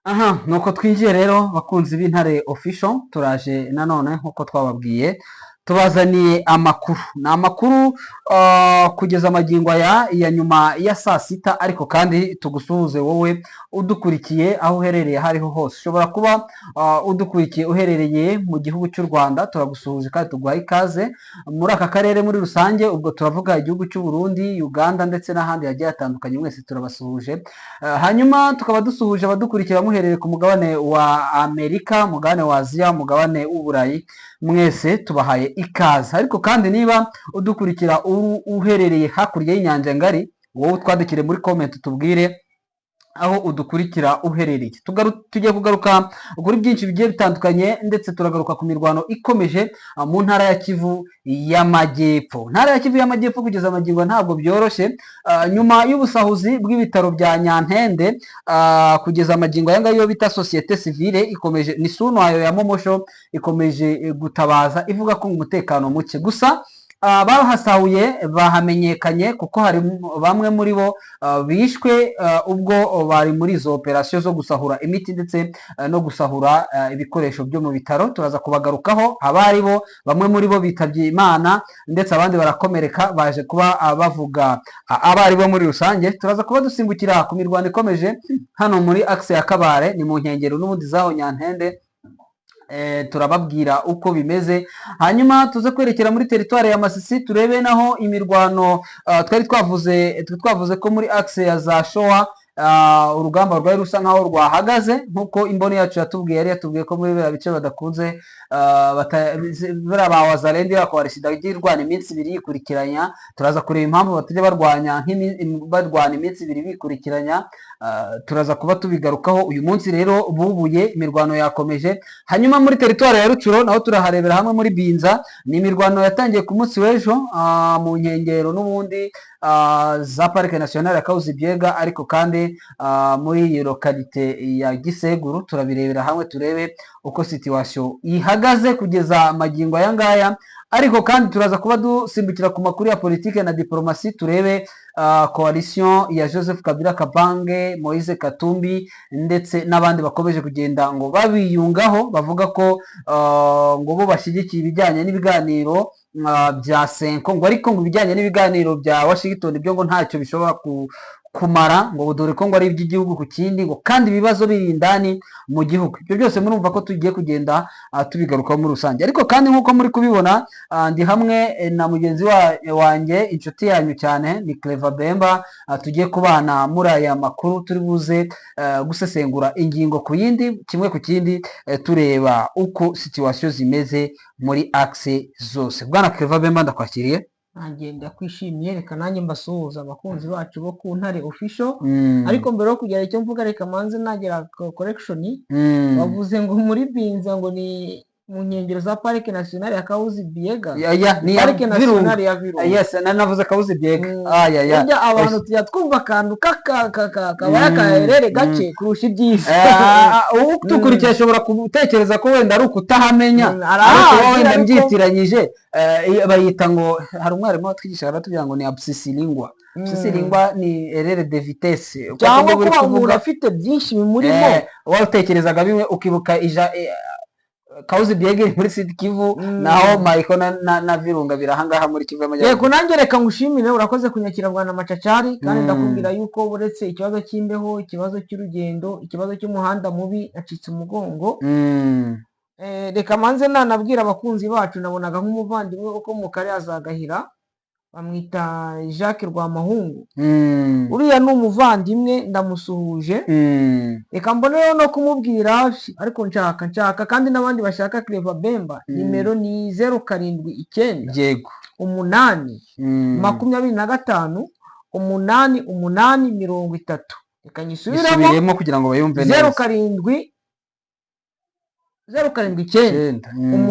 Aha nuko twinjiye rero, bakunzi b'Intare Official, turaje nanone nk'uko twababwiye, tubazaniye amakuru. Ni amakuru kugeza amagingo aya ya nyuma ya saa sita. Ariko kandi tugusuhuze wowe udukurikiye aho uherereye aho ariho hose. Ushobora kuba udukurikiye uherereye mu gihugu cy'u Rwanda, turagusuhuje kandi tuguha ikaze muri aka karere muri rusange. Ubwo turavuga igihugu cy'u Burundi, Uganda ndetse n'ahandi hagiye hatandukanye, mwese turabasuhuje. Hanyuma tukaba dusuhuje abadukurikira muherereye ku mugabane wa Amerika, umugabane wa Aziya, umugabane w'Uburayi, mwese tubahaye ikaze. Ariko kandi niba udukurikira uherereye hakurya y'inyanja ngari, wowe utwandikire muri comment tubwire aho udukurikira uherereye. Tugiye kugaruka kuri byinshi bigiye bitandukanye, ndetse turagaruka ku mirwano ikomeje mu ntara ya Kivu y'Amajyepfo. Ntara ya Kivu y'Amajyepfo kugeza amagingo ntabwo byoroshye. Nyuma y'ubusahuzi bw'ibitaro bya Nyantende, kugeza amagingo aya ngaya iyo bita société civile ikomeje ni Sunwayo ya Momosho ikomeje gutabaza ivuga ko umutekano muke gusa bahasahuye bahamenyekanye, kuko hari bamwe muri bo bishwe ubwo bari muri izo operasiyo zo gusahura imiti ndetse no gusahura ibikoresho byo mu bitaro. Turaza kubagarukaho abari bo. Bamwe muri bo bitabye Imana ndetse abandi barakomereka, baje kuba bavuga abari bo muri rusange. Turaza kuba dusimbukira ku mirwano ikomeje hano muri axe ya Kabare, ni mu nkengero n'ubundi zaho Nyantende. Turababwira uko bimeze, hanyuma tuze kwerekera muri teritwari ya Masisi, turebe naho imirwano. Twari twavuze ko muri axe ya za Showa urugamba rwari rusa nkaho rwahagaze, nk'uko imboni yacu yatubwiye. Yari yatubwiye ko muri biriya bice badakunze biriya ba Wazalendo, iriya coalition igiye irwana iminsi 2 yikurikiranya. Turaza kureba impamvu batajya barwanya barwana iminsi 2 bikurikiranya. Turaza kuba tubigarukaho. Uyu munsi rero bubuye, imirwano yakomeje. Hanyuma muri teritwari ya Rutshuru naho turaharebera hamwe muri Binza, ni imirwano yatangiye ku munsi w'ejo mu nkengero n'ubundi za Parc National ya Kahuzi Biega, ariko kandi muri iyi localité ya Giseguru. Turabirebera hamwe turebe uko situation ihagaze kugeza magingo aya ngaya. Ariko kandi turaza kuba dusimbukira ku makuru ya politike na diplomasi, turebe coalition ya Joseph Kabila Kabange, Moise Katumbi ndetse n'abandi bakomeje kugenda ngo babiyungaho, bavuga ko ngo bo bashyigikiye ibijyanye n'ibiganiro bya CENCO, ngo ariko ngo ibijyanye n'ibiganiro bya Washington byo ngo ntacyo bishobora kumara, ngo dore ko ngo ari iby'igihugu ku kindi, ngo kandi ibibazo biri indani mu gihugu. Ibyo byose murumva ko tugiye kugenda tubigarukaho muri rusange. Ariko kandi nk'uko muri kubibona, ndi hamwe na mugenzi wanjye, inshuti yanyu cyane, ni Clever Bemba. Tugiye kubana muri aya makuru, turi buze gusesengura ingingo ku yindi, kimwe ku kindi, tureba uko situation zimeze muri axe zose. Bwana Clever Bemba, ndakwakiriye. Nanjye ndakwishimiye. Reka nanjye mbasuhuza abakunzi bacu bo ku Ntare Official. Ariko mbere yo kugira icyo mvuga, reka manze nagira correction. Bavuze ngo muri Binza ngo ni mu nkengero za Parc National ya Kahuzi Biega. Ya, ni ya Parc Virunga. National ya Virunga. Yes, navuze Kahuzi Biega. Ya. Burya abantu tujya twumva akantu kabaye akaherere gake kurusha ibyiza. Utukurikiye ashobora gutekereza ko wenda ari ukutahamenya, arahazi, ariko wenda ariko mbyitiranyije. Bayita ngo hari umwarimu watwigishaga aratubwira ngo ni absisilingwa. Absisilingwa ni erreur de vitesse. Uko Cyangwa uri kuba umuntu kuvuga, afite byinshi bimurimo. Watekerezaga bimwe ukibuka ija Kahuzi Biega iri muri Sud Kivu, naho Mahiko na Virunga biri ahangaha muri Kivu Yego. y'Amajyaruguru. Nanjye reka ngushimire, urakoze kunyakira bwana Macacari, kandi ndakubwira yuko uretse ikibazo cy'imbeho, ikibazo cy'urugendo, ikibazo cy'umuhanda mubi, nacitse umugongo. Reka manze nanabwira abakunzi bacu, nabonaga nk'umuvandimwe ukomoka hariya za Gahira, bamwita Jacques Rwamahungu. Uriya ni umuvandimwe, ndamusuhuje. Reka mbonereho no kumubwira, ariko nshaka kandi n'abandi bashaka Clever Bemba, nimero ni 079 8 25 8 8 30. Reka nyisubiremo. Isubiremo kugira ngo bayumve 0 neza. 7 0 7 9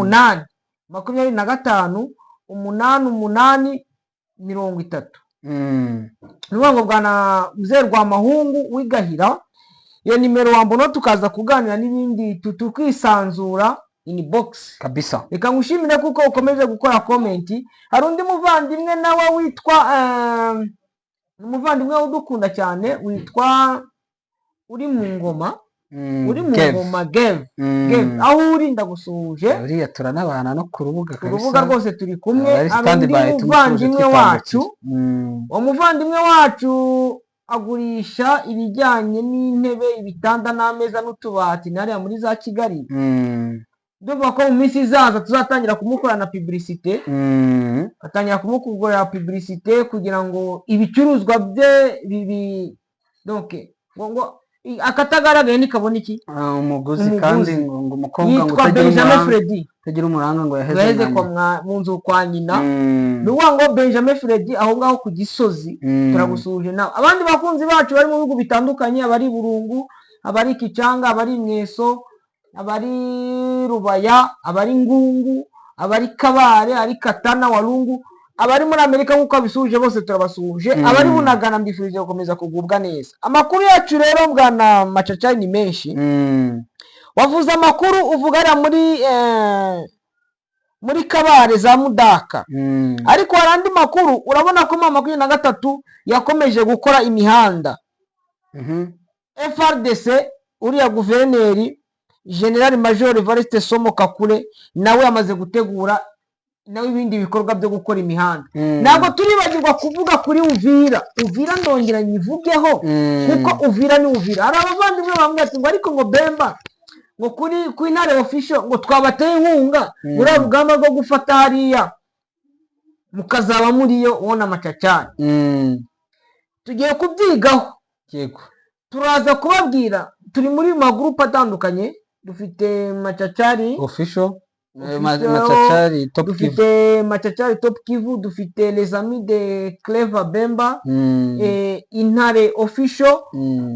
9. 8 25 8 8 30. Ni ukuvuga ngo bwana Mzee Rwamahungu w'Igahira, iyo nimero wambona tukaza kuganira n'ibindi, tukisanzura inbox. Kabisa. Reka ngushimire kuko ukomeje gukora comment. Hari undi muvandimwe nawe witwa umuvandimwe udukunda cyane witwa uri mu ngoma. Uri mu Kev. Ngoma, Gev. Gev, aho uri ndagusuhuje. Uriya turanabana no ku rubuga. Ku rubuga rwose turi kumwe. Ari Hari stand undi by, tumusuhuje. muvandimwe wacu. Twitambukiye. Uwo muvandimwe wacu agurisha ibijyanye n'intebe, ibitanda n'ameza n'utubati n'hariya muri za Kigali. Ndumva ko mu minsi izaza tuzatangira kumukorana publicité, atangira kumukorera publicité kugira ngo ibicuruzwa bye bibi, donc ngo akatagaragaye ntikabona iki? Ah, umuguzi. Umuguzi. Kandi ngo umukobwa ngo Yitwa utagira Benjamin umuranga, Freddy. utagira umuranga ngo yaheze Yaheze nka kwa nyina. mu nzu kwa nyina. Ni ukuvuga ngo Benjamin Freddy, aho ngaho ku Gisozi, turagusuhuje nawe. Abandi bakunzi bacu bari mu bihugu bitandukanye, abari Burungu, abari Kicanga, abari Mweso, abari Rubaya, abari Ngungu, abari Kabare, ari Katana, Warungu, abari muri Amerika, nk'uko abisuhuje bose turabasuhuje. Abari Bunagana, mbifurije gukomeza kugubwa neza. Amakuru yacu rero, bwana Macacari, ni menshi. Wavuze amakuru uvuga hariya muri Kabare za Mudaka, ariko hari andi makuru. Urabona ko M23 yakomeje gukora imihanda. FARDC, uriya guverineri General Major Evariste Somo Kakule nawe yamaze gutegura nawe ibindi bikorwa byo gukora imihanda. Ntabwo turibagirwa kuvuga kuri Uvira. Uvira ndongera nyivugeho, kuko Uvira ni Uvira. Hari abavandimwe bambwira ati ngo ariko ngo Bemba, ngo kuri ku Intare Official, ngo twabateye inkunga muri rugamba rwo gufata hariya, mukazaba muriyo ubona amacacari. Tugiye kubyigaho. Turaza kubabwira. Turi muri magurupe atandukanye, dufite Macacari Official, Official, Macacari Top Kivu. Dufite Macacari Top Kivu, dufite Les Amis de Clever Bemba, Intare Official.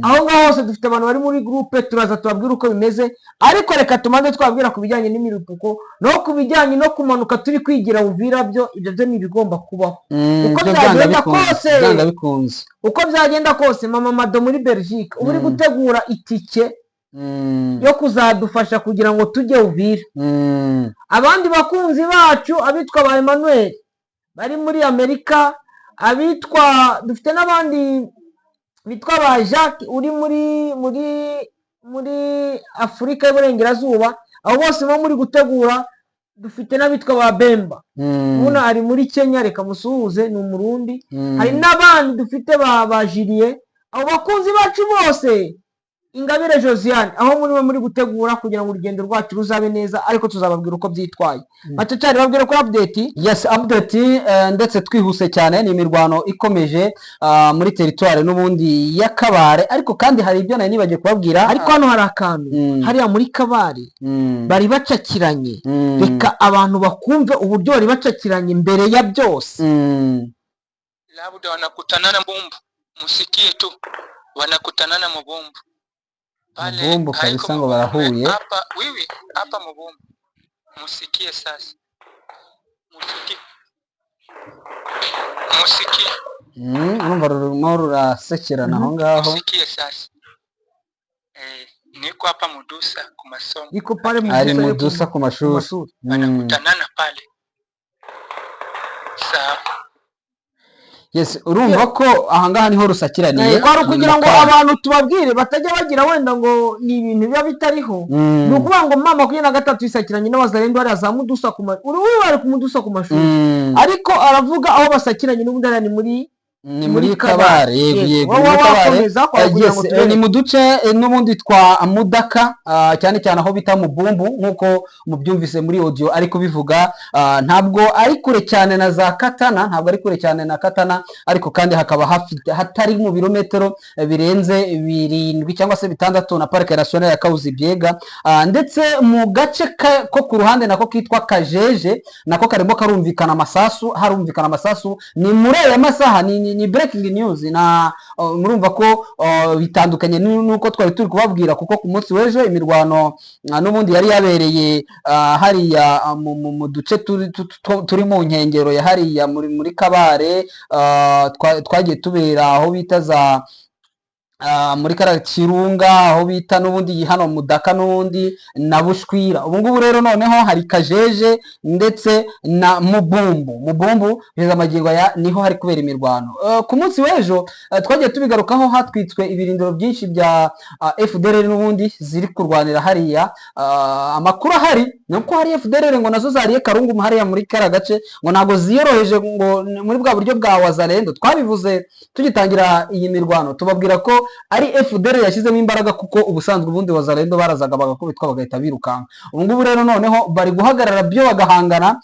Aho ngaho hose dufite abantu bari muri groupe. Turaza tubabwira uko bimeze, ariko reka tubanze twabwira ku bijyanye n'imirupuko no ku bijyanye no kumanuka turi kwigira Uvira. Byo ibyo byo ni ibigomba kubaho uko Byo byagenda byanga bikunze, kose. Byanga bikunze. Uko byagenda kose, mama Mado muri Belgique uba uri gutegura itike yo kuzadufasha kugira ngo tujye Uvira. Abandi bakunzi bacu, abitwa ba Emmanuel bari muri Amerika, abitwa, dufite n'abandi bitwa ba Jacques uri muri Afurika y'Uburengerazuba, abo bose bo muri gutegura. Dufite n'abitwa ba Bemba, ubona ari muri Kenya, reka musuhuze, ni Umurundi. Hari n'abandi dufite ba Julie. Abo bakunzi bacu bose, Ingabire Josiane, aho muri muri gutegura kugira ngo urugendo rwacu ruzabe neza, ariko tuzababwira uko byitwaye. Macacari, babwira kuri update. Yes, update, ndetse twihuse cyane, ni imirwano ikomeje muri teritwari n'ubundi ya Kabare, ariko kandi hari ibyo nari nibagiye kubabwira. Ariko hano hari akantu, hariya muri Kabare bari bacakiranye. Reka abantu bakumve uburyo bari bacakiranye mbere ya byose. Labda wanakutanana Mbumbu, musikie tu, wanakutanana Mubumbu pale. Mubumbu Haiko kabisa ngo Mubumbu, barahuye. Hapa wiwi hapa Mubumbu, musikie sasa, musikie, musikie. Urumva rurimo rurasekerana aho ngaho. Musikie sasa. Niko hapa Mudusa ku masomo. Iko pale Ari Mudusa yo Mudusa ku ku mashuri. mashuri. Wanakutanana pale, sawa. Yes, urumva ko ahangaha niho rusakiraniye. Kwari ukugira Ni ngo mu Kabare. abantu tubabwire batajya bagira wenda ngo ni ibintu biba bitariho. Ni ukuvuga ngo M23 isakiranye n'Abazalendo hariya za Mudusa ku uri bari ku Mudusa ku mashuri, ariko aravuga aho basakiranye n'ubundi hariya ni muri Ni muri Kabare, yego. Yego. Yego, Wowe ni muri Kabare. wakomeza kwa kugira Yes, ngo turebe. ni mu duce n'ubundi twa Mudaka, cyane cyane aho bita Mubumbu, nk'uko mubyumvise muri audio ari kubivuga. Ntabwo ari kure cyane na za Katana, ntabwo ari kure cyane na Katana, ariko kandi hakaba hafite hatari mu birometero birenze 7 cyangwa se 6 na Parike Nationale ya Kahuzi Biega. Ndetse mu gace ko ku ruhande nako kitwa Kajeje, nako karimo karumvikana amasasu, harumvikana amasasu. Ni muri aya masaha, ni breaking news na murumva ko bitandukanye nuko twari turi kubabwira, kuko ku munsi w'ejo imirwano n'ubundi yari yabereye hariya mu duce turi mu nkengero ya hariya muri Kabare, twagiye tubera aho bita za Muri kariya Kirunga, aho bita n'ubundi hano Mudaka, n'ubundi na Bushwira. Ubu ngubu rero noneho hari Kajeje ndetse na Mubumbu. Mubumbu kugeza amagingo aya niho hari kubera imirwano. Ku munsi w'ejo twagiye tubigarukaho, hatwitswe ibirindiro byinshi bya FDLR n'ubundi ziri kurwanira hariya. Amakuru ahari ni uko hari FDLR ngo nazo zariye karungu hariya muri kariya gace, ngo ntabwo ziyoroheje, ngo ni muri bwa buryo bwa Wazalendo. Twabivuze tugitangira iyi mirwano, tubabwira ko ari FDLR yashyizemo imbaraga, kuko ubusanzwe ubundi Wazalendo barazaga bagakubitwa bagahita birukanka. Ubu ngubu rero noneho bari guhagarara byo bagahangana.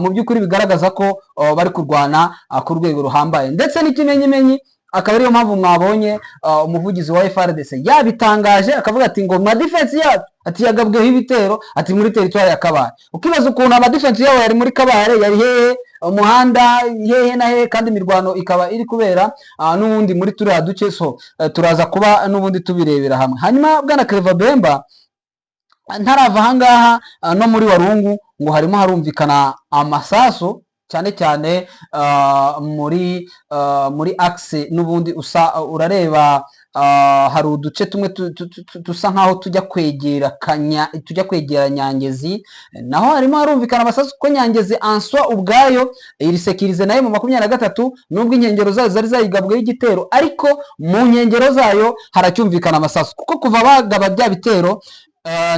Mu by'ukuri bigaragaza ko bari kurwana ku rwego ruhambaye, ndetse n'ikimenyimenyi akaba ariyo mpamvu mwabonye umuvugizi wa FARDC yabitangaje, akavuga ati ngo ma defense yacu ati yagabweho ibitero, ati muri territoire ya Kabare. Ukibaza ukuntu ama defense yabo yari muri Kabare, yari hehe, umuhanda hehe na hehe, kandi imirwano ikaba iri kubera n'ubundi muri turiya duce. So turaza kuba n'ubundi tubirebera hamwe. Hanyuma bwana Clever Bemba, ntarava ahangaha, no muri Warungu ngo harimo harumvikana amasasu, cyane cyane muri axe n'ubundi usa urareba, hari uduce tumwe dusa nkaho tujya kwegera Kanya, tujya kwegera Nyangezi, naho harimo harumvikana amasasu, kuko Nyangezi answa ubwayo iri sécurisée nayo mu 23, nubwo inkengero zayo zari zayigabweho igitero, ariko mu nkengero zayo haracyumvikana amasasu, kuko kuva bagaba bya bitero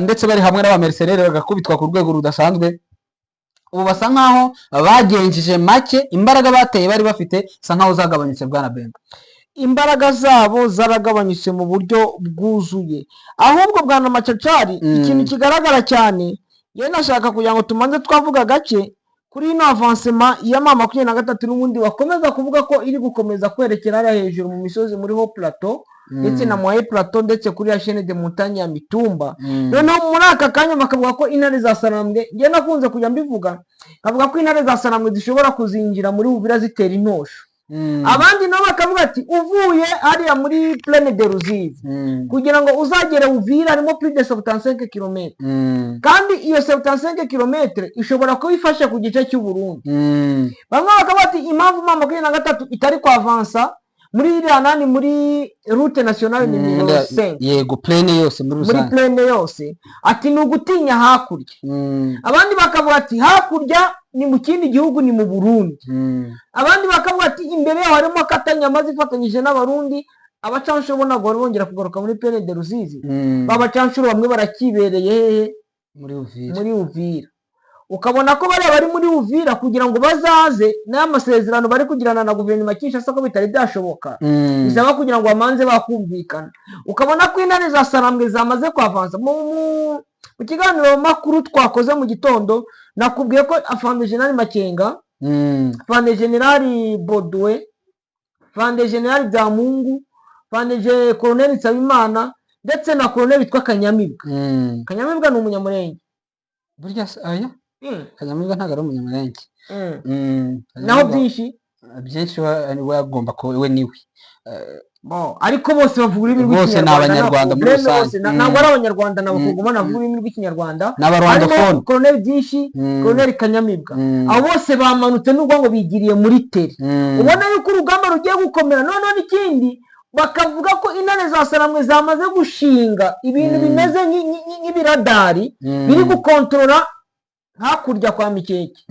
ndetse bari hamwe n'aba mercenaires bagakubitwa ku rwego rudasanzwe, ubu basa nkaho bagenjeje make. Imbaraga bateye bari bafite bisa nkaho zagabanyutse, bwana Bemba. Imbaraga zabo zaragabanyutse mu buryo bwuzuye. Ahubwo bwana Macacari, ikintu kigaragara cyane, yewe nashaka kugira ngo tumanze twavuga gake kuri ino avancement ya M23 n'ubundi bakomeza kuvuga ko iri gukomeza kwerekera hariya hejuru mu misozi, muri haut plateau ndetse na moyen plateau, ndetse kuri ya chaîne de montagne ya Mitumba. Noneho muri aka kanya bakavuga ko intare za Sarambwe, njye nakunze kujya mbivuga nkavuga ko intare za Sarambwe zishobora kuzinjira muri Uvira zitera intosho. Abandi nabo bakavuga ati uvuye hariya muri plaine de Ruzizi kugira ngo uzagere Uvira harimo plus de 75 km, kandi iyo 75 km ishobora kuba ifashe ku gice cy'u Burundi. Bamwe bakavuga ati impamvu M23 itari kwavansa muri iriya nani, muri route nationale nimero 5, Yego, plaine yose muri muri rusange, plaine yose, ati ni ugutinya hakurya. Abandi bakavuga ati hakurya ni mu kindi gihugu, ni mu Burundi. Abandi bakavuga ati imbere yaho harimo Katanyama zifatanyije n'Abarundi. Abacanshuro bo ntabwo bari bongera kugaruka muri plaine de Ruzizi. Babacanshuro bamwe barakibereye hehe? Muri Uvira. Muri Uvira. Ukabona ko bariya bari muri Uvira kugira ngo bazaze n'aya masezerano bari kugirana na guverinoma ya Kinshasa ko bitari byashoboka, bisaba kugira ngo bamanze bakumvikana. Ukabona ko intare za Sarambwe zamaze kwavansa. Mu kiganiro makuru twakoze mu gitondo nakubwiye ko afande General Makenga, afande General Bodouin, afande General Byamungu, afande Colonel Nsabimana ndetse na Colonel witwa Kanyamibwa. Kanyamibwa ni Umunyamurenge. Burya se aya Kanyamibwa ntabwo ari Umunyamurenge. Naho Kanyamibwa- byinshi Byinshi we agomba kuba we niwe. Bo, ariko bose bavuga ururimi Bose ni rw'Ikinyarwanda, nta Abanyarwanda muri problème. rusange. Bose ntabwo ari Abanyarwanda, ni Abakongomani bavuga ururimi rw'Ikinyarwanda. Ni Abarwandophone. Harimo Colonel byinshi, Colonel Kanyamibwa. Abo bose bamanutse n'ubwo ngo bigiriye muri terrain, ubona yuko urugamba rugiye gukomera. Noneho n'ikindi, bakavuga ko intare za Saramwe zamaze gushinga ibintu bimeze nk'ibiradari biri gukontorora hakurya kwa Mikeke.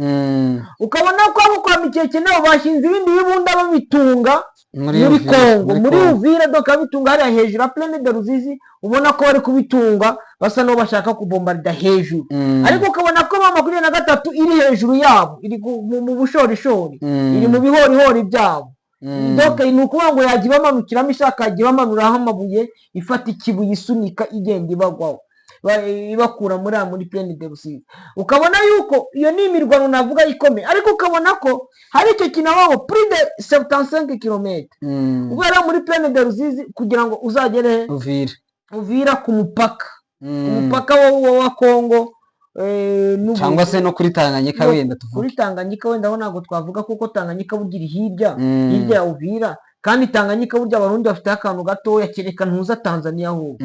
Ukabona ko abo kwa Mikeke nabo bashinze ibindi bibunda babitunga muri Uvira, Kongo, muri Kongo. Uvira. Donc babitunga hariya hejuru ya plaine de Ruzizi, ubona ko bari kubitunga basa n'aho bashaka kubombarida hejuru. Ariko ukabona ko M23 iri hejuru yabo, iri mu bushorishori, iri mu bihorihori byabo. Donc ni ukuvuga ngo yajya ibamanukiramo ishaka, yajya ibamanuraho amabuye, ifata ikibuye isunika igenda ibagwaho, ibakura muri plaine de Rusizi. Ukabona yuko iyo ni imirwano navuga ikomeye, ariko ukabona ko hari icyo kintu abaho plus de 75 km ubwo muri plaine de Ruzizi kugira ngo uzagere he? Uvira. Uvira ku mupaka, ku mupaka wa Kongo Cyangwa se no kuri Tanganyika wenda tuvuge. Kuri Tanganyika wenda aho ntabwo twavuga, kuko Tanganyika bugira hirya, hirya ya Uvira. Kandi Tanganyika burya Abarundi bafite akantu gatoya, kereka ntuza Tanzania ahubwo,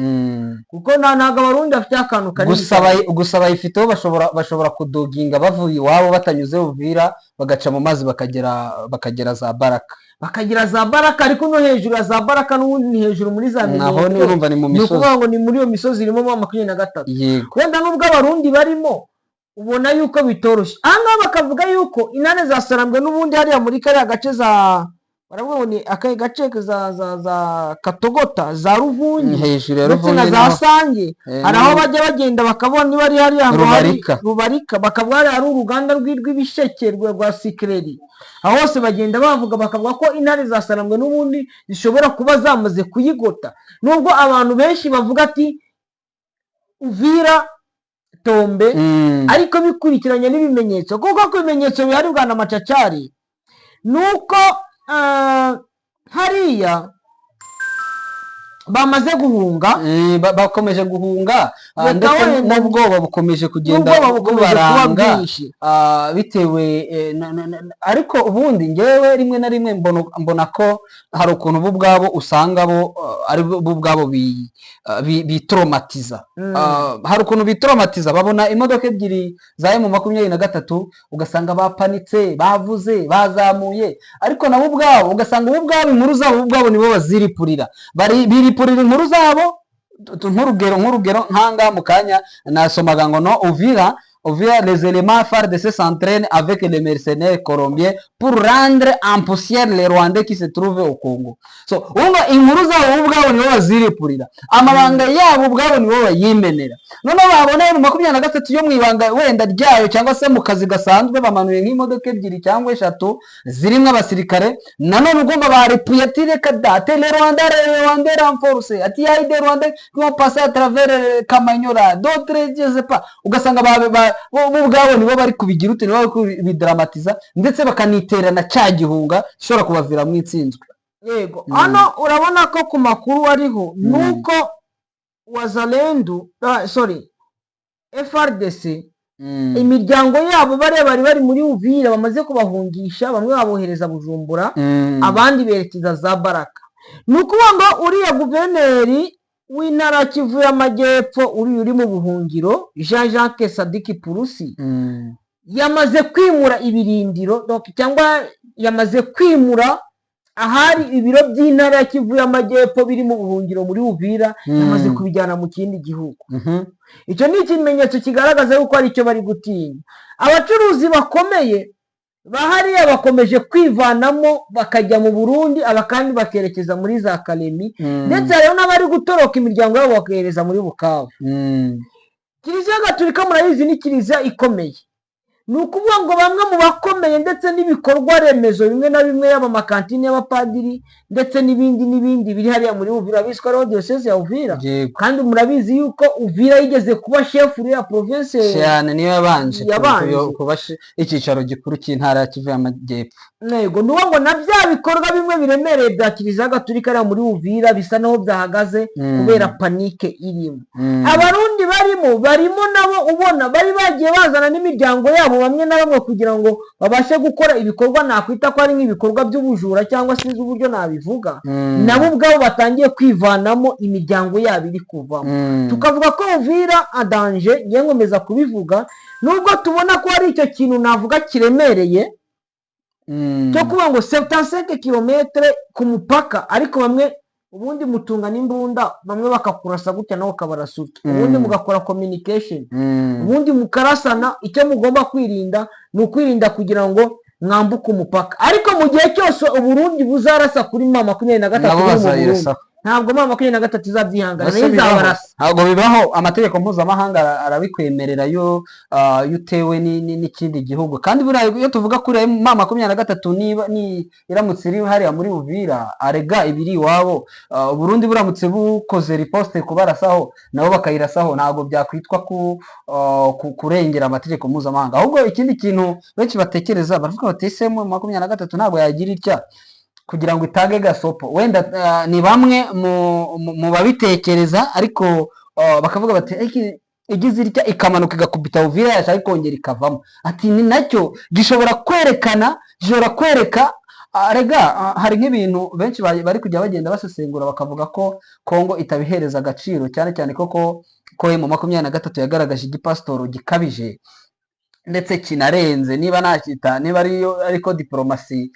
kuko ntabwo Abarundi bafite akantu kanini Gusa cyane. Gusa bayifiteho, bashobora kudoginga bavuye iwabo batanyuze Uvira, bagaca mu mazi bakagera za Baraka. Bakagira za Baraka, ariko no hejuru ya za Baraka n'ubundi ni hejuru muri za Naho ni Minembwe. Urumva ni mu Ni misozi. ukuvuga ngo ni muri iyo misozi irimo M23. Wenda nubwo Abarundi barimo, ubona yuko bitoroshye. Aha ngaha bakavuga yuko intare za Sarambwe n'ubundi hariya muri kariya gace za, baravuga ngo ni akahe gace, za Katogota, za Ruvungi, Hejuru ya ndetse na Ruvungi za niho. Sange. Hari aho bajya bagenda bakabona niba ari hariya ngo hari Rubarika. Rubarika, bakavuga hariya hari uruganda rw'ibisheke rwa sucrerie. Aho hose bagenda bavuga, bakavuga ko intare za Sarambwe n'ubundi zishobora kuba zamaze kuyigota, nubwo abantu benshi bavuga ati Uvira tombe, ariko bikurikiranye n'ibimenyetso, kuko ku bimenyetso bihari, bwana Macacari, ni uko hariya bamaze guhunga. Bakomeje guhunga, Reka ndetse wenda n'ubwoba bukomeje kugenda n'ubwoba bukomeje kuba bubaranga, bwinshi. Bitewe ariko ubundi ngewe rimwe na rimwe mbona ko hari ukuntu bo ubwabo usanga bo ari bo ubwabo bitoromatiza. Hari ukuntu bitoromatiza, babona imodoka ebyiri za M23, ugasanga bapanitse, bavuze, bazamuye, ariko nabo ubwabo ugasanga bo ubwabo inkuru zabo bo ubwabo nibo baziripurira, bari biripurira inkuru zabo. Nk'urugero nk'ahangaha mu kanya nasomaga ngo no Uvira, les éléments FARDC s'entraînent avec les mercenaires colombiens pour rendre en poussière les Rwandais qui se trouvent au Congo. So, urumva inkuru zabo bo ubwabo nibo baziripurira, amabanga yabo ubwabo nibo bayimenera. Noneho babona M23 yo mu ibanga wenda ryayo cyangwa se mu kazi gasanzwe bamanuye nk'imodoka ebyiri cyangwa eshatu zirimo abasirikare, nanone ugomba baripuye ati reka da, ati les Rwandais, les Rwandais renforcés, ati y a des Rwandais qui vont passer à travers Kamanyola, d'autres je sais pas. Ugasanga bo ubwabo nibo bari kubigira ute, nibo bari kubidramatiza, ndetse bakaniterana cya gihunga gishobora kubaviramo intsinzwe. Yego. Hano urabona ko ku makuru ariho ni uko Wazalendu, sorry, FARDC, imiryango yabo bariya bari bari muri Uvira bamaze kubahungisha, bamwe babohereza Bujumbura, abandi berekeza za Baraka. Ni ukuvuga ngo uriya guverineri w'intara ya Kivu y'Amajyepfo uriya uri mu buhungiro, Jean Jacques Sadiki Purusi, yamaze kwimura ibirindiro, donc, cyangwa yamaze kwimura ahari ibiro by'intara ya Kivu y'Amajyepfo biri mu buhungiro muri Uvira, yamaze kubijyana mu kindi gihugu. Icyo ni ikimenyetso kigaragaza yuko hari icyo bari gutinya. Abacuruzi bakomeye bahariya bakomeje kwivanamo bakajya mu Burundi, aba kandi bakerekeza muri za Kalemi, ndetse hariho n'abari gutoroka imiryango yabo bakohereza muri Bukavu. Kiliziya Gatolika murayizi, ni kiliziya ikomeye. Ni ukuvuga ngo bamwe mu bakomeye ndetse n'ibikorwa remezo bimwe na bimwe, yaba amakantine y'abapadiri ndetse n'ibindi n'ibindi biri hariya muri Uvira, bizwi ko ariho diyoseze ya Uvira. Kandi murabizi yuko Uvira yigeze kuba chef-lieu ya province. Cyane, niyo yabanje Yabanje. kuba icyicaro gikuru cy'intara ya Kivu y'Amajyepfo. Yego, ni ukuvuga ngo na bya bikorwa bimwe biremereye bya Kiliziya Gatolika hariya muri Uvira bisa naho byahagaze kubera panique irimo. Abarundi barimo nabo ubona bari bagiye bazana n'imiryango yabo bamwe na bamwe kugira ngo babashe gukora ibikorwa nakwita ko ari nk'ibikorwa by'ubujura, cyangwa sinzi uburyo nabivuga, nabo ubwabo batangiye kwivanamo, imiryango yabo iri kuvamo. Tukavuga ko Uvira en danger. Ngiye nkomeza kubivuga, nubwo tubona ko hari icyo kintu navuga kiremereye cyo kuvuga ngo 75 kilomètres ku mupaka, ariko bamwe ubundi mutunga n'imbunda, bamwe bakakurasa gutya nawe ukabarasa utya, ubundi mugakora communication, ubundi mukarasana. Icyo mugomba kwirinda ni ukwirinda kugira ngo mwambuke umupaka, ariko mu gihe cyose Uburundi buzarasa kuri M23 Nabo iri mu Burundi, bazayirasaho. ntabwo M23 izabyihangana, Ese nayo bibaho? izabarasa. Ntabwo bibaho. Amategeko mpuzamahanga arabikwemerera iyo iyo utewe n'ikindi gihugu. Kandi buriya iyo tuvuga kuri M23, niba ni iramutse iri hariya muri Uvira, arega ibiri iwabo, Burundi buramutse bukoze riposte kubarasaho, nabo bakayirasaho, ntabwo byakwitwa kurengera amategeko mpuzamahanga. Ahubwo ikindi kintu benshi batekereza, baravuga bati ese M23 ntabwo yagira itya kugira ngo itange gasopo? Wenda ni bamwe mu babitekereza, ariko bakavuga bati "Iki igize itya ikamanuka igakubita Uvira, yashaka ikongera ikavamo," ati ni nacyo gishobora kwerekana, gishobora kwereka Rega hari nk'ibintu benshi bari kujya bagenda basesengura bakavuga ko Kongo itabihereza agaciro, cyane cyane koko ko M23 yagaragaje igipasitoro gikabije ndetse kinarenze, niba nakita, niba ariyo, ariko diporomasi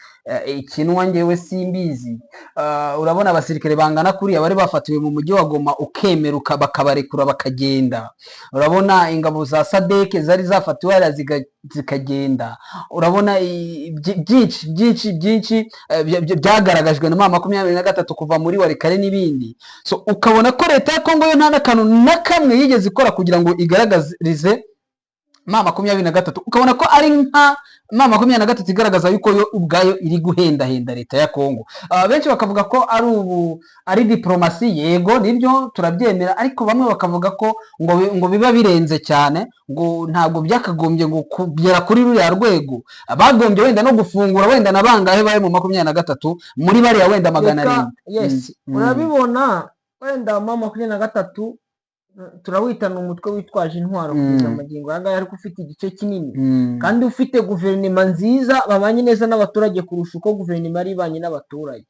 ikinwa ngewe simbizi. Urabona abasirikare bangana kuriya bari bafatiwe mu mujyi wa Goma, ukemeruka bakabarekura bakagenda. Urabona ingabo za SADC zari zafatiwe hariya zikagenda. Urabona byinshi byinshi byinshi byagaragajwe na M23 kuva muri Walikale n'ibindi. So ukabona ko leta ya Kongo yo nta n'akantu na kamwe yigeze ikora kugira ngo igaragarize M23, ukabona ko ari nka M23 igaragaza yuko yo ubwayo iri guhendahenda leta ya Kongo. Benshi bakavuga ko ari ubu ari diplomasi, yego nibyo turabyemera, ariko bamwe bakavuga ko ngo biba birenze cyane, ngo ntabwo byakagombye ngo kugera kuri ruriya rwego, bagombye wenda no gufungura wenda na bangahe bari mu 23 muri bariya wenda magana Reka, arindwi. Yes, urabibona wenda M23 turawitana umutwe witwaje intwaro kugeza magingo aya ngaya, ariko ufite igice kinini kandi ufite guverinoma nziza, babanye neza n'abaturage kurusha uko guverinoma yari ibanye n'abaturage.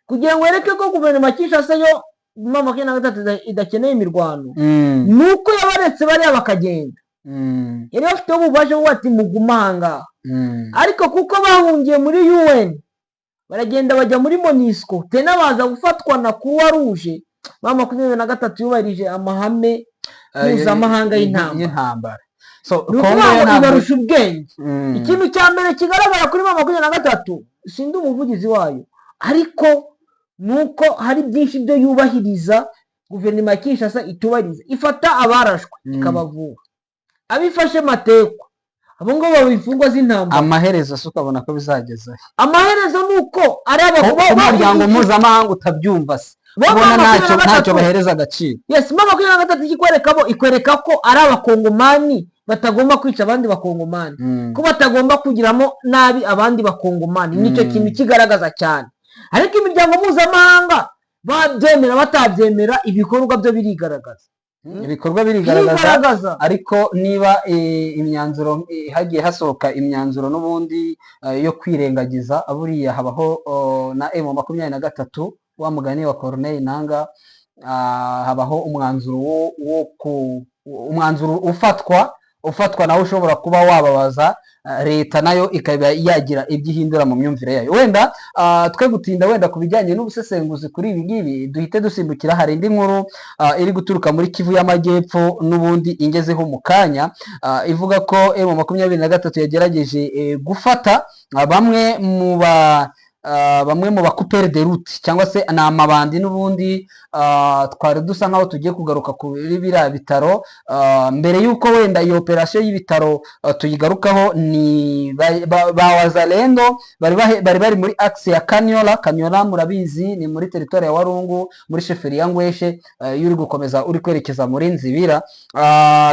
Kugira ngo wereke ko guverinoma ya Kinshasa yo M23 idakeneye imirwano, ni uko yabaretse bariya bakagenda. Yari bafiteho ububasha bwo ati mugume aha ngaha, ariko kuko bahungiye muri UN baragenda bajya muri MONUSCO, tena baza gufatwa na Croix Rouge. M23 yubahirije amahame mpuzamahanga y'intambara. Y'intambara. So Ni Kongo ukuvuga yo ngo ntabwo ibarusha ubwenge. Ikintu cya mbere kigaragara kuri M23, sindi umuvugizi wayo, ariko ni uko hari byinshi byo yubahiriza guverinoma ya Kinshasa itubahiriza. Ifata abarashwe ikabavura, abifashe matekwa abo ngabo baba imfungwa z'intambara. Amaherezo se ukabona ko bizageza he? Amaherezo ni uko ari Ko umuryango mpuzamahanga utabyumva se, Bo ubona mama ntacyo makumyabiri na ntacyo gatatu. bahereza agaciro. Yes, M23 ikikwereka bo, ikwereka ko ari abakongomani batagomba kwica abandi bakongomani, ko batagomba kugiramo nabi abandi bakongomani. Nicyo kintu kigaragaza cyane. Ariko imiryango mpuzamahanga babyemera batabyemera, ibikorwa byo birigaragaza. Ibikorwa birigaragaza. Birigaragaza. Ariko niba imyanzuro, hagiye hasohoka imyanzuro n'ubundi yo kwirengagiza buriya, habaho na M23, wa mugani wa Corneille Nanga, habaho umwanzuro wo ku umwanzuro ufatwa nawe ushobora kuba wababaza leta, nayo ikaba yagira ibyo ihindura mu myumvire yayo. Wenda twe gutinda wenda ku bijyanye n'ubusesenguzi kuri ibi ngibi, duhite dusimbukira. Hari indi nkuru iri guturuka muri Kivu y'Amajyepfo n'ubundi ingezeho mu kanya, ivuga ko M23 yagerageje gufata bamwe mu ba coupeurs de route, cyangwa se ni amabandi n'ubundi. Twari dusa nkaho tugiye kugaruka kuri biriya bitaro. Mbere y'uko wenda iyo operasiyo y'ibitaro tuyigarukaho, ni ba Wazalendo bari bari muri axe ya Kanyola. Kanyola murabizi ni muri teritwari ya Warungu, muri chefferie ya Ngweshe, iyo uri gukomeza uri kwerekeza muri Nzibira.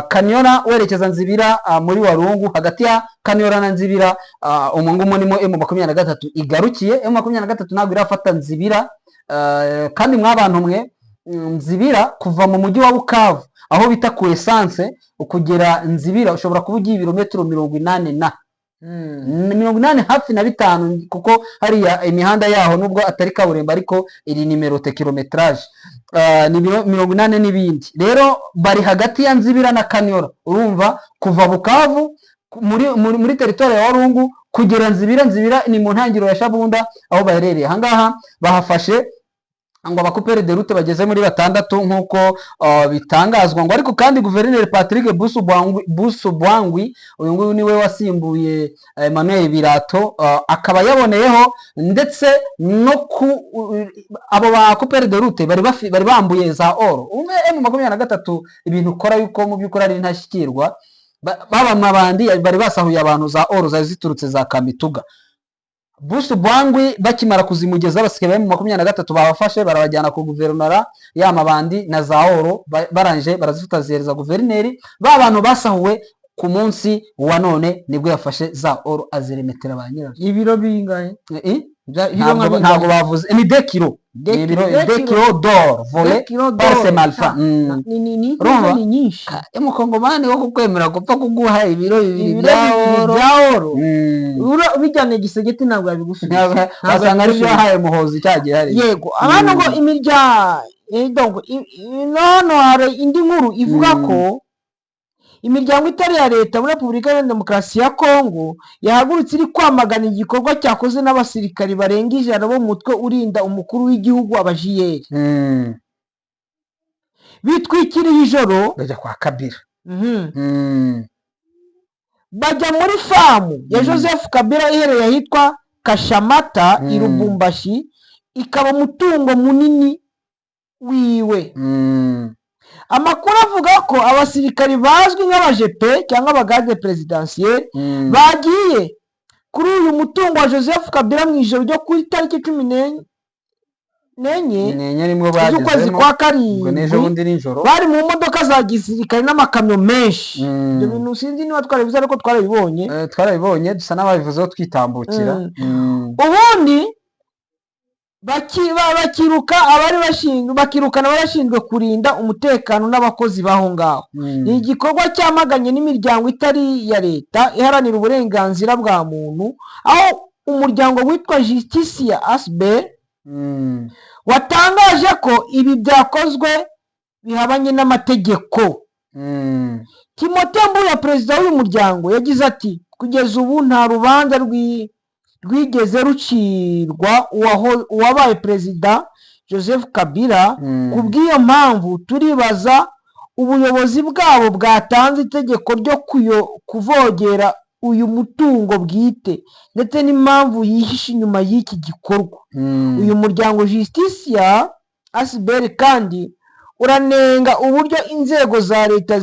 Kanyola werekeza Nzibira, muri Warungu, hagati ya Kanyola na Nzibira, umu ngumu nimo M23 igarukiye. M23 ntabwo irafata Nzibira, kandi mwabantu mwe, Nzibira kuva mu mujyi wa Bukavu aho bita ku essence ukugera Nzibira ushobora kuba ugiye ibirometero 80 na 85 hafi na bitanu, kuko hariya imihanda yaho nubwo atari kaburimbo ariko iri numéroté kilométrage. Ni 80 n'ibindi. Rero bari hagati ya Nzibira na Kanyola. Urumva kuva Bukavu muri teritwari ya Warungu kugera Nzibira, Nzibira ni mu ntangiriro ya Shabunda aho baherereye. Ahangaha bahafashe ngo aba coupeurs de route bageze muri batandatu nk'uko bitangazwa. Ngo ariko kandi guverineri Patrick Busu Bwangwi, uyu nguyu niwe wasimbuye Emmanuel Birato, akaba yaboneyeho ndetse no ku abo ba coupeurs de route bari bambuye za oro. Umwe M23 ibintu ukora yuko mu by'ukuri ari intashyikirwa. Baba mabandi bari basahuye abantu za oro zari ziturutse za Kamituga. Busu Bwangwi bakimara kuzimugeza, abasirikare ba M23 babafashe barabajyana ku guverinora, ya mabandi na za oro barangije barazifata zihereza guverineri. Ba bantu basahuwe ku munsi wa none nibwo yafashe za oro aziremetera ba nyirazo. Ibiro bingahe? Ntabwo bavuze, ni 2 kilo. Ni ibiro 2 kilo d'or volé par ces malfrats. Ni Urumva? ni nyinshi. Umukongomani wo kukwemera gupfa kuguha ibiro 2 Ibiro bya 2 oro. Bya oro. Ubijyana Gisegeti ntabwo yabigusubiza. Ntabwo- Ntabwo wasanga aribyo yabigusubiza. yahaye Muhozi cya gihe hariya. Yego, abana ngo imirya donc none hari indi nkuru ivuga ko imiryango itari iya leta muri Repubulika Iharanira Demokarasi ya Kongo yahagurutse iri kwamagana igikorwa cyakozwe n'abasirikari barenga 100 bo mu mutwe urinda umukuru w'igihugu, abajiyeri, bitwikiriye ijoro. Bajya kwa Kabila. Bajya muri farm ya Joseph Kabila iherereye ahitwa Kashamata i Lubumbashi, ikaba umutungo munini wiwe. Amakuru avuga ko abasirikari bazwi nk'abajepe cyangwa abagarde présidentielle bagiye kuri uyu mutungo wa Joseph Kabila mu ijoro ryo kuri tariki 14 Nenye nimwo z'ukwezi bagezemo. kwa Ubwo n'ejo karindwi. bundi nijoro. Bari mu modoka za gisirikare n'amakamyo menshi. Ibyo bintu sinzi niba twarabivuze, ariko twarabibonye. Twarabibonye, dusa n'ababivuzeho twitambukira. Ubundi bakiruka abari bashinzwe, bakirukana abari bashinzwe kurinda umutekano n'abakozi b'aho ngaho. Ni igikorwa cyamaganye n'imiryango itari iya leta iharanira uburenganzira bwa muntu, aho umuryango witwa Justicia Asbel watangaje ko ibi byakozwe bihabanye n'amategeko. Timote Mbuya, perezida w'uyu muryango, yagize ati: "Kugeza ubu nta rubanza rwigeze rucirwa uwabaye perezida Joseph Kabila. Ku bw'iyo mpamvu turibaza ubuyobozi bwabo bwatanze itegeko ryo kuvogera uyu mutungo bwite, ndetse n'impamvu yihishe inyuma y'iki gikorwa." Uyu muryango Justicia Asbel kandi uranenga uburyo inzego za leta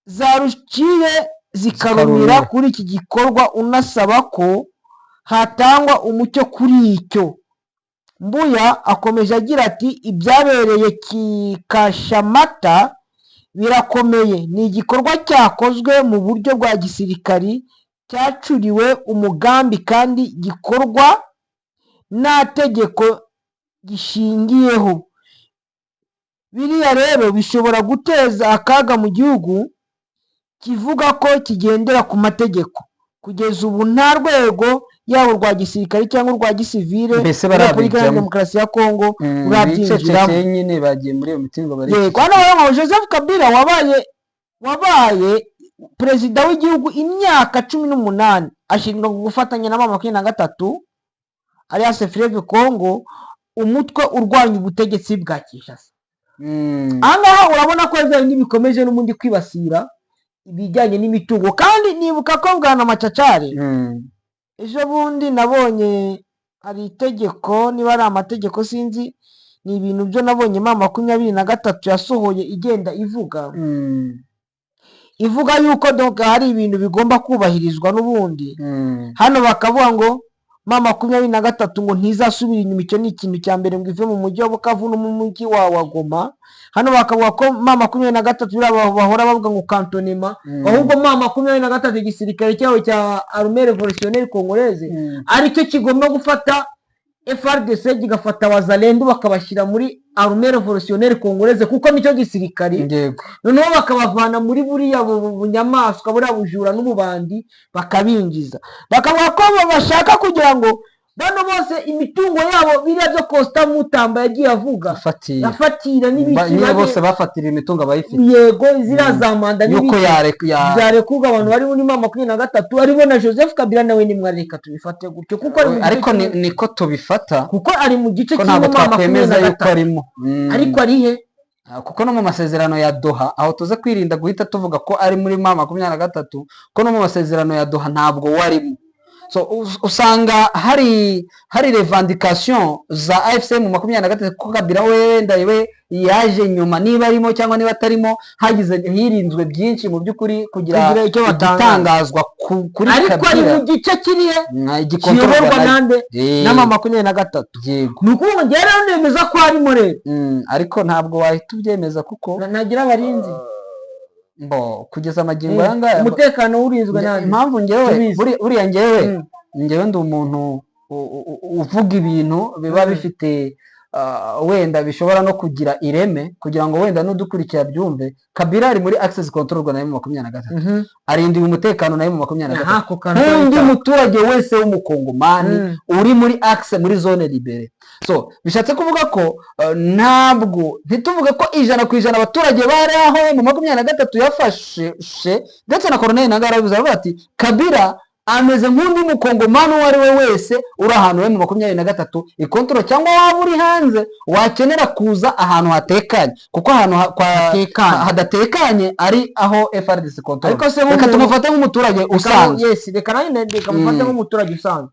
zaruciye zikarumira Zikarumira. kuri iki gikorwa, unasaba ko hatangwa umucyo kuri icyo. Mbuya akomeje agira ati: "Ibyabereye Kikashamata birakomeye. Ni igikorwa cyakozwe mu buryo bwa gisirikari, cyacuriwe umugambi kandi gikorwa nta tegeko gishingiyeho. Biriya rero bishobora guteza akaga mu gihugu kivuga ko kigendera ku mategeko. Kugeza ubu nta rwego, yaba urwa gisirikare cyangwa urwa gisivile, Mbese muri Repubulika Iharanira barabijyamo. Demokarasi ya Kongo rurabyinjiramo." Bicecekeye nyine, bagiye muri iyo mitingo bari. Yego, hano rero ngo Joseph Kabila wabaye perezida w'igihugu imyaka 18, ashinjwa gufatanya na M23 alias Fleuve Congo, umutwe urwanya ubutegetsi bwa Kinshasa. Aha ngaha urabona ko bya bindi bikomeje n'ubundi kwibasira ibijyanye n'imitungo. Kandi nibuka ko bwana Macacari, ejo bundi nabonye hari itegeko, niba ari amategeko sinzi, ni ibintu byo nabonye M23 yasohoye igenda ivuga ivuga yuko donc hari ibintu bigomba kubahirizwa n'ubundi. Hano bakavuga ngo M23 ngo ntizasubira inyuma, icyo ni ikintu cya mbere, ngo ive mu mujyi wa Bukavu no mu mujyi wa Goma. Hano bakavuga ko M23, biriya bahora bavuga ngo cantonnement, ahubwo M23, igisirikare cyabo cya Armée Révolutionnaire Congolaise, aricyo kigomba gufata FARDC, kigafata Wazalendo, bakabashyira muri Armée Révolutionnaire Congolaise, kuko nicyo gisirikare. Noneho bakabavana muri buriya bunyamaswa, buriya bujura n'ububandi, bakabinjiza. Bakavuga ko bashaka kugira ngo bano bose imitungo yabo, biriya byo Constant Mutamba yagiye avuga, Afatira. afatira n'ibiki. Nyine bose bafatira imitungo abayifite. Yego, ziriya za manda yuko n'ibiki ya byarekurwa abantu bari muri M23, aribo na Joseph Kabila nawe nimwareka tubifate gutyo, kuko ari mu gice Ariko kimwe- niko tubifata. Kuko ari mu gice Ko ntabwo kirimo Ma23. twakwemeza yuko arimo. Ariko ari he? Kuko no mu masezerano ya Doha, aho tuze kwirinda guhita tuvuga ko ari muri M23, ko no mu masezerano ya Doha ntabwo warimo. So usanga hari revendication za AFC M23, kuko Kabila we wenda we yaje nyuma, niba arimo cyangwa niba atarimo, hagize hirinzwe byinshi mu by'ukuri kugira Kugira icyo batangaza. igitangazwa kuri Ariko ari Kabila mu gice kirihe gikontorwa kiyoborwa nayo. nande? Na M23. Yego. Ni ukuvuga ngo njyewe rero nemeza ko harimo rero. Ariko ntabwo wahita ubyemeza kuko Ntagira abarinzi. Mbo kugeza amagingo aya ngaya Umutekano urinzwe nande? Impamvu ngewe Tubizi. buriya ngewe, ngewe ndi umuntu uvuga ibintu biba bifite wenda bishobora no kugira ireme, kugira ngo wenda n'udukurikira byumve. Kabila ari muri access control na M23, arindiwe umutekano na M23 Aha, ako kantu nk'undi karahita. muturage wese w'umukongomani uri muri axe, muri zone libérée. So bishatse kuvuga ko ntabwo ntituvuge ko 100% abaturage bari aho M23 yafashe, ndetse na Colonel Nangaa yarabivuze, aravuga ati Kabila ameze nk'undi mukongomani uwo ari we wese uri ahantu M23 ikontorora, cyangwa waba uri hanze wakenera kuza ahantu hatekanye, kuko ahantu Hatekanye. hadatekanye ari aho FARDC control. Ariko se Reka tumufate nk'umuturage usanzwe. Yes, reka nanjye reka mufate nk'umuturage usanzwe.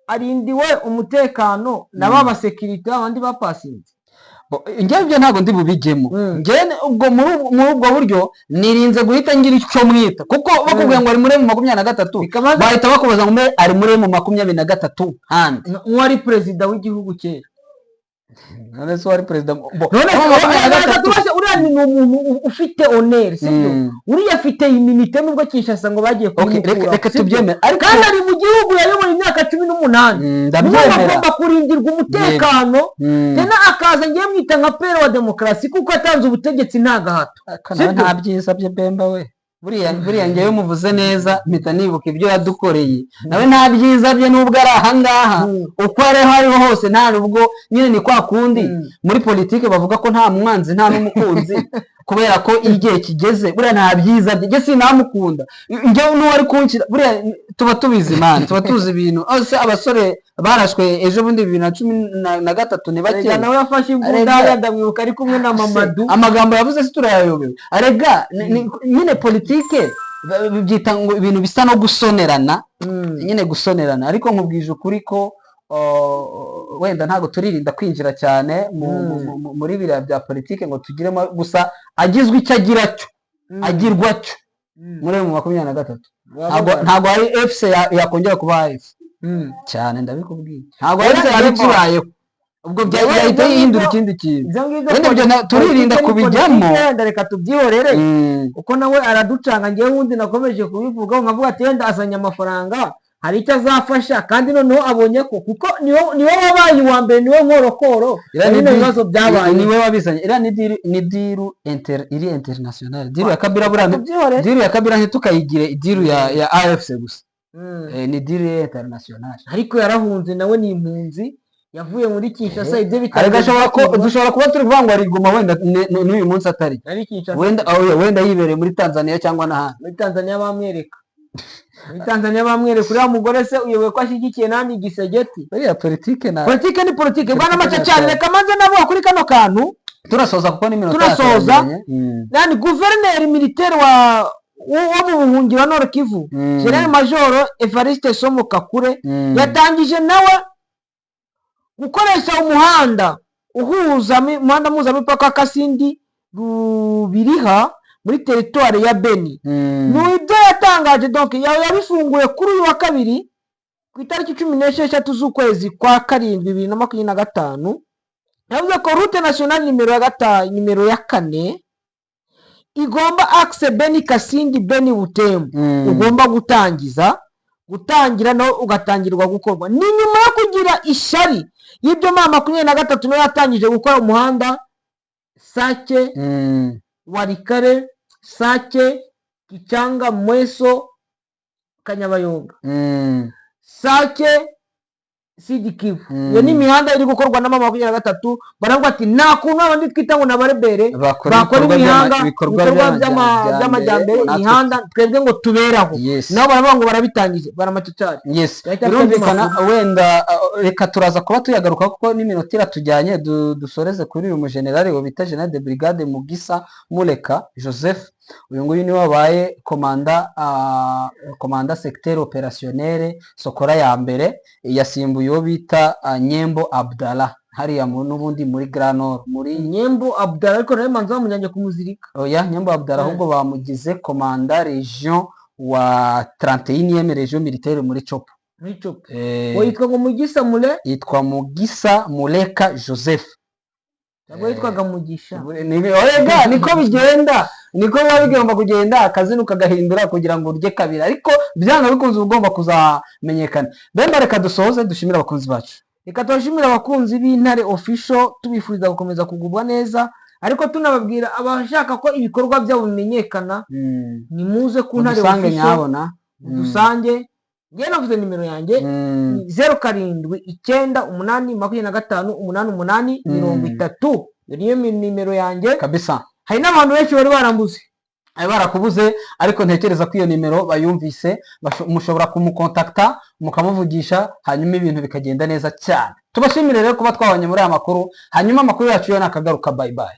Arindiwe umutekano na ba basekirite abandi bapasinze. Njyewe ibyo ntabwo ndi bubijyemo. Njyewe ubwo muri ubwo buryo nirinze guhita ngira icyo mwita, kuko bakubwiye ngo ari muri M23, bahita bakubaza ngo mbe ari muri M23 handi? Nk'uwari perezida w'igihugu kera. None se wari perezida None M23. se uriya ni umuntu ufite honneur, sibyo? Uriya afite immunité nubwo Kinshasa ngo bagiye Okay, reka kumukura, reka sibyo? tubyemere, ariko Kandi ari mu gihugu yayoboye imyaka 18. Niwe Ndabyemera. agomba kurindirwa umutekano. Tena akaza, ngiye mwita nka père wa demokarasi, kuko yatanze ubutegetsi nta gahato. Ariko nawe Sibyo? nta byiza bye. Bemba we, buriya ngewe muvuze neza mpita nibuka ibyo yadukoreye. Nawe nta byiza bye nubwo ari ahangaha. Uko ari aho ariho hose, nta nubwo nyine ni kwa kundi muri politike bavuga ko nta mwanzi nta n'umukunzi, kubera ko iyo igihe kigeze buriya nta byiza bye. Njye sinamukunda, njyewe n'uwari kunshyira buriya tuba tubizi man, tuba tuzi ibintu. Aho se abasore barashwe ejo bundi 2013 ni Erega bake? nawe yafashe imbunda. Erega. Hariya ndamwibuka ari kumwe na Mamadu. Amagambo yavuze se turayayobewe? Arega nyine politike byita ngo ibintu bisa no gusonerana. Nyine gusonerana, ariko nkubwije ukuri ko wenda ntabwo turirinda kwinjira cyane muri biriya bya politike ngo tugiremo, gusa agizwe icyo agira cyo, agirwa cyo muri M23, ntabwo ari AFC yakongera kuba AFC. Cyane, ndabikubwiye, ntabwo Oya, AFC yaba Yego. ikibayeho ubwo byahita Ibyo yihindura ikindi kintu. Ibyo ngibyo Wenda ibyo turirinda politike ni kubijyamo. politike, wenda reka tubyihorere, kuko nawe araducanga. Ngewe wundi nakomeje kubivugaho nkavuga ati wenda azanye amafaranga, hari icyo azafasha, kandi noneho abonye ko kuko niwe wabaye uwa mbere, niwe nkorokoro Iriya ni bino bibazo byabaye. Niwe wabizanye. Iriya ni deal, ni deal iri international, deal ya Kabila buriya. Tubyihorere. Deal ya Kabila ntitukayigire deal ya AFC gusa. Ni deal international. Ariko yarahunze, nawe ni impunzi, yavuye muri Kinshasa, ibyo Ariko bitangiye ashobora ko gukorwa. Dushobora kuba turi kuvuga ngo ari Goma, wenda n'uyu munsi atari Ari Kinshasa. Wenda, oh, wenda yibereye muri Tanzania cyangwa n'ahandi. Muri Tanzania bamwereka, muri Tanzania bamwereka uriya mugore se uyobewe ko ashyigikiye nani Gisegeti? Buriya politike na Politike ni politike, bwana Politike Macacari. na Reka maze navuga kuri kano kantu. Turasoza kuko n'iminota Turasoza. yaturangiranye. Nani, guverineri militaire wa wo mu buhungiro wa Nord Kivu, General Major Evariste Somo Kakure, yatangije nawe gukoresha umuhanda uhuza umuhanda mpuzamipaka wa Kasindi Rubiriha muri teritwari ya Beni. Ni ibyo yatangaje, donc yabifunguye kuri uyu wa kabiri ku itariki 16 z'ukwezi kwa karindwi 2025. Yavuze ko route nationale nimero ya gatanu, nimero ya kane, igomba axe Beni Kasindi Beni Butembo, ugomba gutangira nawe ugatangirwa gukorwa. Ni nyuma yo kugira ishyari y'ibyo M23 nayo yatangije gukora umuhanda Sake Walikale, Sake Kichanga Mweso Kanyabayonga, Sake Sud Kivu. Iyo ni imihanda iri gukorwa na M23. Baravuga ati nta kuntu abandi twita ngo ni abarebere bakora bakora ibikorwa imihanda, ibikorwa ibikorwa by'amajyambere, natwe imihanda, twebwe ngo tuberaho. Nabo baravuga ngo barabitangije, baramacacari. Yes. Yahita Birumvikana. amakuru. Wenda reka turaza kuba tuyagaruka kuko n'iminota iratujyanye. Dusoreze kuri uyu mujenerali wo bita General de Brigade Mugisa Muleka Joseph. Uyu nguyu niwe wabaye commandant secteur opérationnel Sokola ya mbere, yasimbuye uwo bita Nyembo Abdallah hariya n'ubundi muri Grand Nord muri Nyembo Abdallah, ariko nawe manza bamujyanye kumuzirika. Oya, Nyembo Abdallah ahubwo bamugize commandant région wa 31e région militaire muri Tshopo. Muri Tshopo. Uwo yitwa ngo Mugisa Mule Yitwa Mugisa Muleka Joseph. Ntabwo yitwaga Mugisha? Oya, niko bigenda. Niko biba bigomba kugenda, akazina ukagahindura kugira ngo urye kabiri, ariko byanga bikunze uba ugomba kuzamenyekana. Bemba, reka dusoze dushimire abakunzi bacu. Reka tubashimire abakunzi b'Intare Official, tubifuriza gukomeza kugubwa neza, ariko tunababwira abashaka ko ibikorwa byabo bimenyekana, nimuze ku Ntare mudusange Official. Nyabona. Dusange. Njyewe navuze nimero yanjye, ni 07982588 30. Iyo niyo nimero yanjye. Kabisa. Hari n'abantu benshi bari barambuze. Bari barakubuze, ariko ntekereza ko iyo nimero bayumvise, mushobora kumukontakta mukamuvugisha, hanyuma ibintu bikagenda neza cyane. Tubashimire rero kuba twabonye muri aya makuru. Hanyuma amakuru yacu yo nakagaruka. Bye bye.